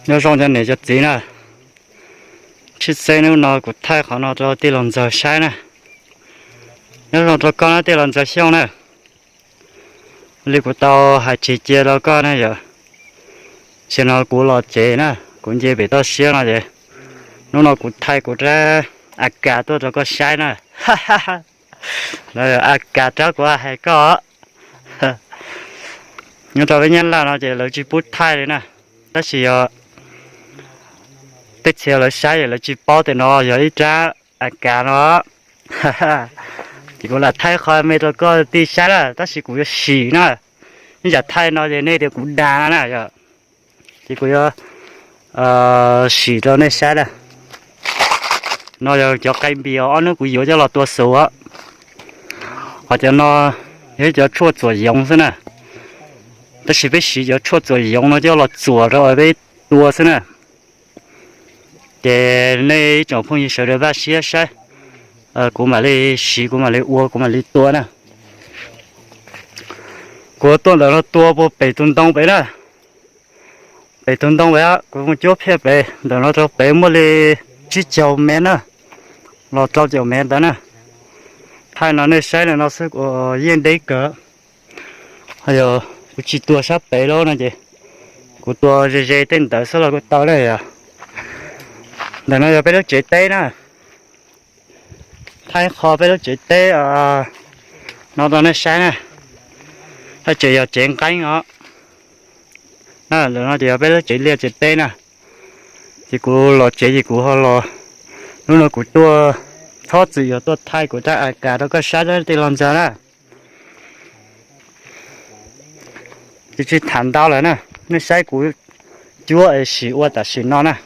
Nyob zoo cov niam cov txiv na, tshwj xeeb hnub no kuv thaij qhov no rau tij laug Ntxawg saib na. Nyob zoo rau koj na tij laug Ntxawg Xyooj na. Li kuv tau hais tseg cia rau koj na yom, tam sim no kuv los tsev na, kuv nce pem toj siab no ces hnub no kuv thaij kuv rab A kas tuaj rau koj saib na. A kas rab kuv hais koj. Nyob rau peb Nyab Laj no ces lawv tsis pub thaij li na, tab sis yog tej txhia lawv saib es lawv tsis paub tias no yog ib rab A kas no. Ces kuv lam thaij qhov me rau koj tij saib na, tab sis kuv yuav sim na. Ib tsam thaij no ces nej tias kuv dag na yom, ces kuv yuav sim rau nej saib na. No yog cov qe npis ob hnub kuv yuav coj los tua xus. Ho cov no yog cov tshuaj txuam yoov xwb na, tab sis peb siv cov tshuaj txuam yoov no coj los txuam rau peb tua xwb na. Ces nej ib tsoom phooj ywg sawv daws npaj siab saib, kuv mam li siv, kuv mam li ua, kuv mam li tua na. Kuv tuaj ntawm no tua puag pem tus ntoo pem na. Pem tus ntoo pem, kuv mus cuab phiaj pem, ntawm no rau pem muaj li tsib caug mev na, los rau caum mev ntawd na. Thaij no nej saib no xwb kuj yeej deb kawg. Yog kuv tsis tua sab pem lawm no ces kuv tua ze ze tej ntawd xwb los kuj tau na yom. Ntawm no yog peb lub tsev teb na. Thaij qho peb lub tsev teb no rau nej saib na. Thaij tsev yog tsev nqeeb os. Ntawm no ces yog peb lub tsev liaj tsev teb na. Ces kuv los tsev ces kuv ho los, hnub no kuv tuaj txhob txwm yog tuaj thaij kuv rab A kas rau koj saib tij laug Ntxawg na. Ces tsis tham ntau lawm na, nej saib kuv cuab es sim ua tam sim no na.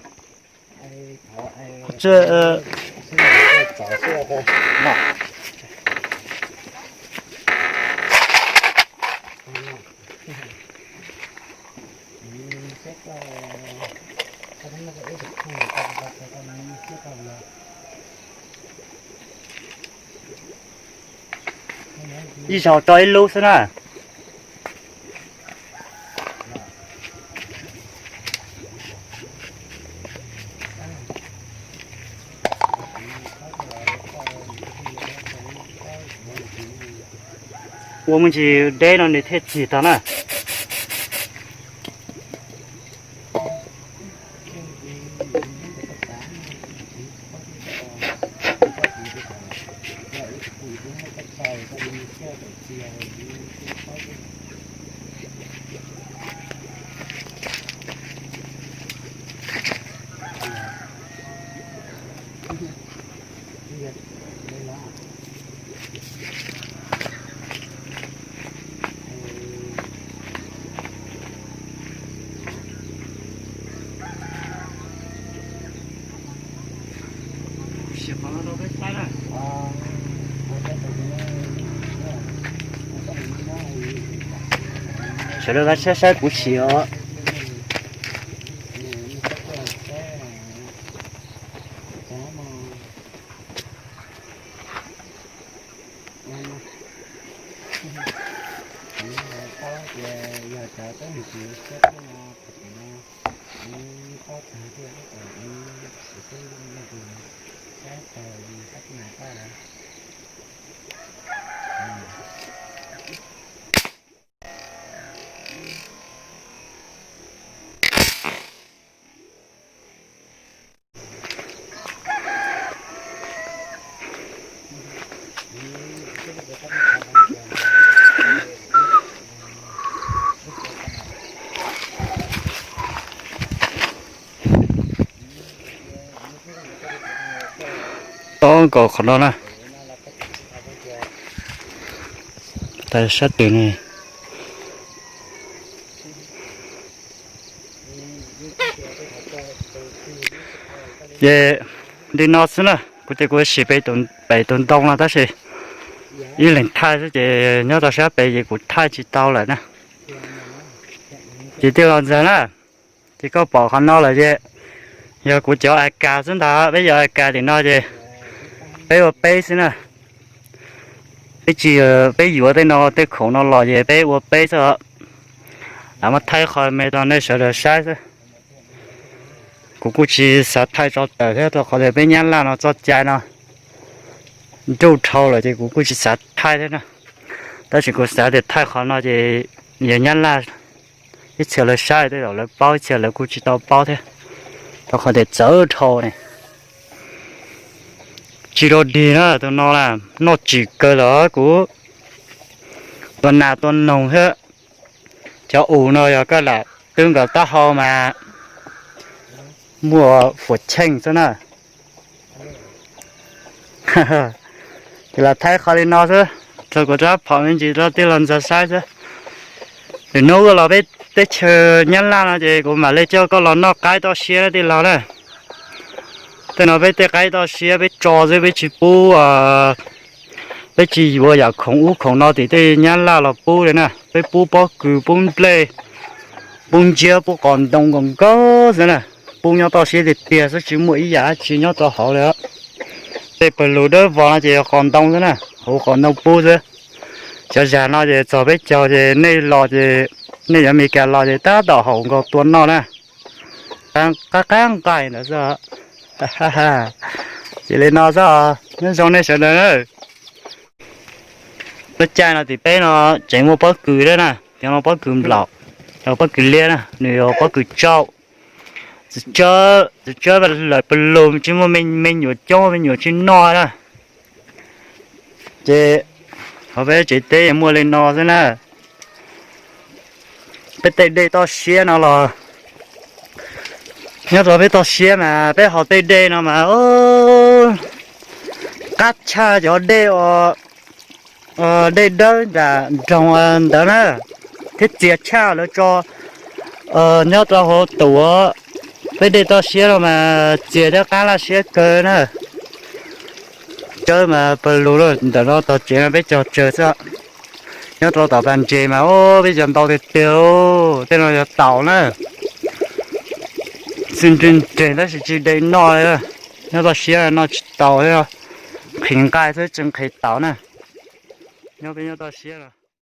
Ib zaug tso ib lub xwb na. Ua me ntsis deb no nws thiaj txig tau na. Sawv daws saib saib kuv sim os. Tob nkaus qhov no na. Tas sab twg ne? Ces li no xwb na, kuv ces kuv sim pem tus ntoo no tab sis ib leeg thaij xwb ces nyob rau sab pem ces kuv thaij tsis tau lawm na. Ces tij laug Ntxawg na, ces koj pom qhov no lawm ces yog kuv cov A kas xwb ntag, peb yog A kas tim no ces peb ua peb xwb na. Peb tsis, peb yuav tej no tej khoom no los ces peb ua peb xwb os. Lam muab thaij qho me rau nej sawv daws saib xwb. Kuv kuj tsis xav thaij tso tawm thiab, rau qhov tias peb Nyab Laj no txoj cai no nruj dhau lawm ces kuv kuj tsis xav thaij thiab na. Tab sis kuv xav tias thaij qhov no ces yog Nyab Laj ib txhia lawv saib tej zaum lawv paub, ib txhia lawv kuj tsis tau paub thiab, rau qhov tias txawv dhau ne. Tsis rau dig na, tus no na, noj tsim kawg lawm kuv. Tua nas tua noog thiab. Cov us no yog koj lam twb nkaus taub hau mas muaj fuam cheej xwb na. Ces lam thaij qhov li no xwb, rau kuv rab phom me ntsis rau tij laug ntxawg saib xwb. Lwm hnub koj los peb teb chaws Nyab Laj no ces kuv mam li coj koj los noj qaib toj siab na tij laug na. Tej no peb tej qaib toj siab peb tso xwb, peb tsis pub, peb tsis yuav yam khoom ub khoom no tim tej Nyab Laj los pub li na. Peb pub pob kws, pub nplej, pub ntsiab, pub qos ntoo nkaus nkaus xwb na. Pub nyob toj siab tiag tiag xwb, tsis muaj ib yam dab tsi nyob rau hauv li. Tej pawg lug dawb vog no ces yog qos ntoo xwb na, hauv qos ntoo pub xwb. Cov zag no ces txog peb caug ces nej los ces, nej cov Amelikas los ces tab tom haus nkaus tua noj na. Qab qab nqaij ntawd xwb. Ces li no xwb, nyob zoo nej sawv daws na. Lub caij no tim peb no tseem muaj pob kws thiab na, cov no pob kws nplaum, pob kws liab na, nws yog pob kws tsauj. Txiv tsawb lawm pawg lug tsis muaj me nyuam coob, me nyuam tsis noj na. Ces hauv peb tsev teb muaj li no xwb na. Peb tej dej toj siab no los, nyob rau peb toj siab mas peb haus tej dej no mas qab tshaj cov dej, dej dawb nram nroog ntawd na, thiab txias tshaj lawv tso nyob rau hauv tus. Peb dej toj siab no mas txias thiab qab laj siab kawg na. Tsawb mas pawg lug ntawm no tog tsev no peb cog tsawg xwb. Nyob rau tom pas ntses mas peb cog ntau tiag tiag, tej no yog taum na. Xwb nreg nreg tab sis tsis de noj li. Nyob toj siab noj tsis tau, nqhis nqaij xwb tsis nqhis taum na. Nyob peb nyob toj siab no.